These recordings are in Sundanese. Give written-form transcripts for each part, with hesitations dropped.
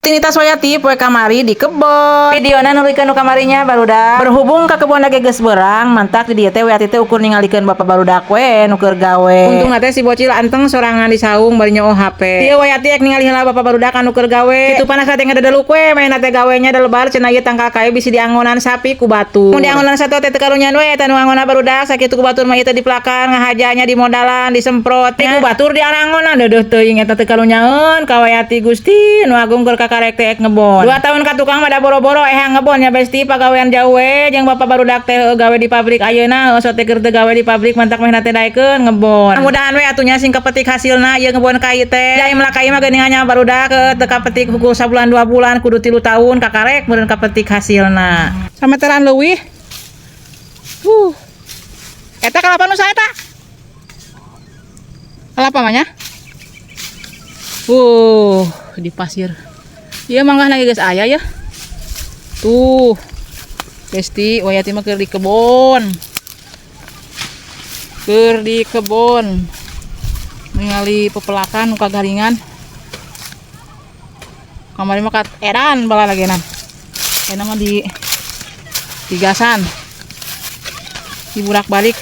Rutinitas Wayati poe kamari di kebon. Videona nuluykeun nu kamarinya, barudak. Berhubung ka kebon ge geus beurang, mantak di dieu teh Wayati teh ukur ningalikeun bapak barudak we nu keur gawe. Untungna teh si bocil anteng sorangan di saung bari nyoo HP. Ieu Wayati ek ningali heula bapak barudak anu keur gawe. Kitu panas teh ngadedeluk we, mainna teh gawenya da lebar cenah, ieu tangkal kayu bisi diangonan sapi ku batur. Mun diangonan sato teh teu karunyan we eta nu angona, barudak. Sakitu ku batur mah ieu teh dipelakan, ngahajanya, dimodalan, disemprot. Ku batur diarangonan, deudeuh teuing eta teu karunyaeun ka Wayati. Gusti nu agung, keur kakarek teh ek ngebon. 2 tahun ka tukang mah da boro-boro eh ngebon nya, besti. Pagawean jauh we jeung bapak barudak teh gawe di pabrik ayeuna. Heuh, teh keur teu gawe di pabrik, mantak meh teh daekeun ngebon. Mudahan we atuh nya sing kepetik hasilna ieu ngebon kai teh. Jai melak kai mah geuningan nya, barudak, teu kapetik hukul sabulan 2 bulan, kudu 3 tahun kakarek meureun kapetik hasilna. Sameteran leuwih. Eta kalapa nu saeta? Kalapa mah nya? Di pasir. Iya, manggah lagi geus aya ya. Tuh. Besti, Wayati mah keur di kebon. Keur di kebon. Ningali pepelakan nu kagaringan. Kamari mah kat edan bala lagi nan. Ayeuna mah di digasan. Diburak balik.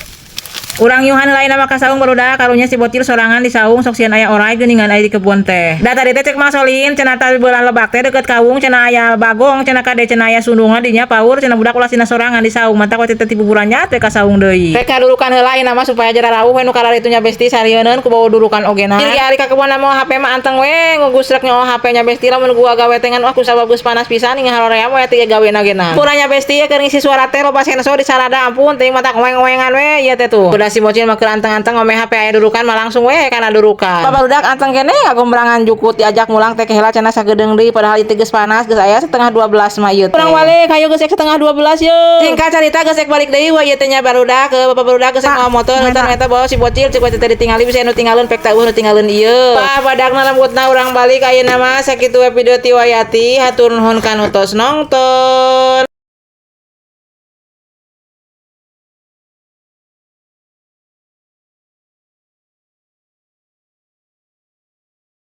Urang nyuhan lain nama ka saung, barudak. Karunya si bocil sorangan di saung, sok sieun aya orai geuningan aya di kebun teh. Da tadi teh cek Mang Solin cenah tadi beulah lebak teh deket kawung cenah aya bagong cenah, kade cenah aya sundungan dinya paur cenah. Budak ulah sina sorangan di saung, mantak waktu teh tibuburannya teh ka saung deui. Rek durukan heula ayeuna mah supaya jara rawuh we nu kararitu nya, besti, sarieuneun ku bau durukan ogena. Jadi ari ka kebon mah HP mah anteng we ngugusrek nyawa HP nya, besti. Lamun gua gawe teh ngan aku sabab geus panas pisan ning haroream we teh gawe na gena. Puranya, besti, ya keur ngisi suara teh loba senso di sarada, ampun teuing, matak ngoeng-ngoengan we ieu teh. Tuh. Udah si bocil mah keur anteng-anteng ngome HP, aya durukan mah langsung we kana durukan. Barudak anteng kene ngagombrangan jukut, diajak mulang teh heula cenah sagedeung deui, padahal ieu teh geus panas, geus aya 11.30 mah ieu teh. Urang balik hayu, geus 11.30 ye. Singkat carita geus ek balik deui wa ieu teh nya, barudak, ke bapak barudak geus mawa motor eta eta bawa si bocil, cek teh ditingali bisa nu tinggalkeun pek teu nu tinggalkeun ieu. Bah, badagna lembutna urang balik ayeuna mah. Sakitu we video ti Wayati, hatur nuhun kanu tos nongton.